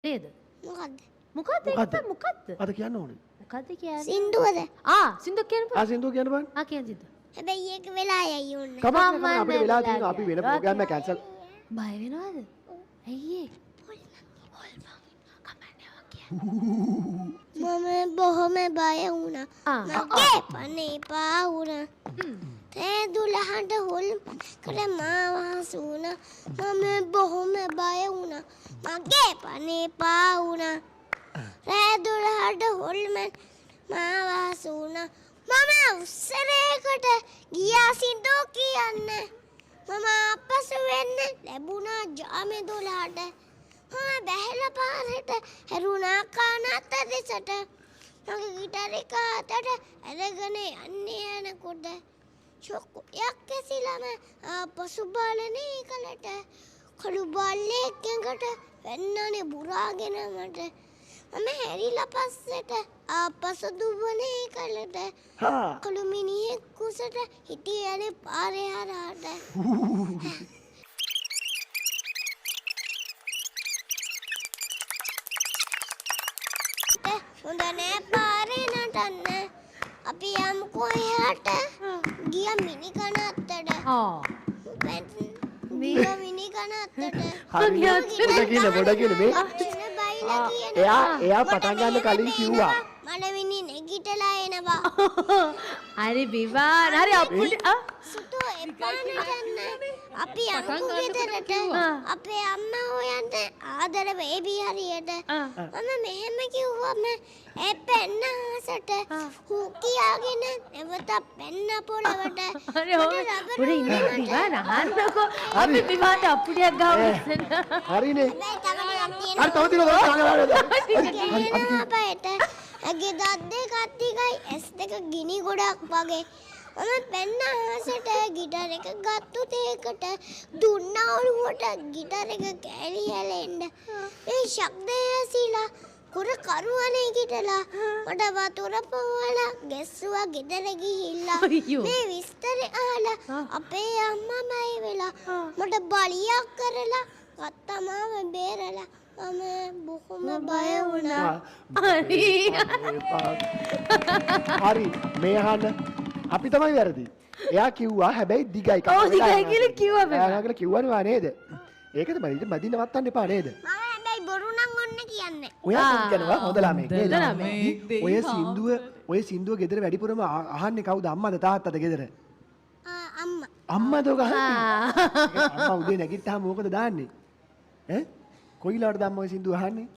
නේද? මොකද්ද? මොකද්ද ඒක තමයි මොකද්ද? අද කියන්න ඕනේ. මොකද්ද කියන්නේ? සින්දුවද? ආ සින්දුව කියන්න ආ සින්දුව කියන්න බලන්න. ආ කියන්න සින්දුව. හැබැයි ඒක වෙලා යයි ඕනේ. කමක් නෑ අපිට වෙලා තියෙනවා. අපි වෙන ප්‍රෝග්‍රෑම් එක කැන්සල්. බය වෙනවද? ඇයි ඒ? මම බොහොම බය වුණා. මගේ පණ එපා වුණා. තේ දුලහට හොල් කර මාව හසු වුණා. මම බොහොම බය වුණා. මගේ පණ එපා වුණා. රෑ දුලහට හොල්මන් මාව හසු වුණා. මම උස්සරේකට ගියා සින්දු කියන්න. මම ආපසු වෙන්න ලැබුණා ජාමේ 12ට. මම බැහැලා පාරට හැරුණා කනත් දෙසට. මගේ ගිටාර එක අතට අරගෙන යන්නේ යනකොට චොක්කයක් ඇසිලාම ආපසු බලන එකලට කළු බල්ලෙක් ඇඟට වෙන්නනේ බුරාගෙන මට. මම හැරිලා පස්සට ආපසු දුවන එකලට කළු මිනිහෙක් කුසට හිටියනේ පාරේ හරහාට. හොඳ නෑ පාරේ නටන්න. අපි යමුකෝ එහාට. ගියා මිනි කනත්තට. ගියා මිනි කනත්තට. හරි. පොඩ කියන මේ. එයා පටන් ගන්න කලින් කිව්වා. මලවිනි නැගිටලා එනවා. හරි විවාන් හරි අපුඩ සුතෝ එපා නටන්න. අපි යමුකෝ ගෙදරට. අපේ අම්මා හොයන්න ආදර බේබි හරියට. මම මෙහෙම කිව්වම ඒ පෙන්න අහසට හූ කියාගෙන නැවත පෙන්න පොළවට. හරි ඔව් පොඩි ඉන්න විවාන් අහන්නකෝ. අපි විවාන්ට අපුඩියක් ගහමු ඉස්සෙල්ලා. හරිනේ. හරි තව තියෙනවා. තව ඇගේ දත් දෙකත් ටිකයි ඇස් දෙක ගිනි ගොඩක් වගේ. මම පෙන්න අහසට ගිටාර එක ගත්තු තේකට දුන්නා ඔළුවට ගිටාර එක කෑලි හැලෙන්න. මේ ශබ්දය ඇසිලා කුර කරුවනේ ගිටලා මට වතුර පොවලා ගැස්සුවා ගෙදර ගිහිල්ලා. මේ විස්තරේ අහලා අපේ අම්මා මයි වෙලා මට බලියක් කරලා ගත්තා මාව බේරලා. මම බොහොම බය වුණා. හරි හරි මේ අහන්න අපි තමයි වැරදි. එයා කිව්වා හැබැයි දිගයි. ඔව් දිගයි කියලා කිව්වා බෑ. එයා කියලා කිව්වනේ වා නේද? ඒක තමයි ඊට මැදින් නවත්තන්න එපා නේද? මම හැබැයි බොරු නම් ඔන්න කියන්නේ. ඔයා කියනවා හොඳ ළමෙක් නේද? ඔය සින්දුව ගෙදර වැඩිපුරම අහන්නේ කවුද? අම්මද තාත්තද ගෙදර? අම්මා. අම්මද ඔක අහන්නේ? අම්මා උදේ නැගිට්ටාම මොකද දාන්නේ? ඈ කොයිලාටද අම්මා ඔය සින්දුව අහන්නේ?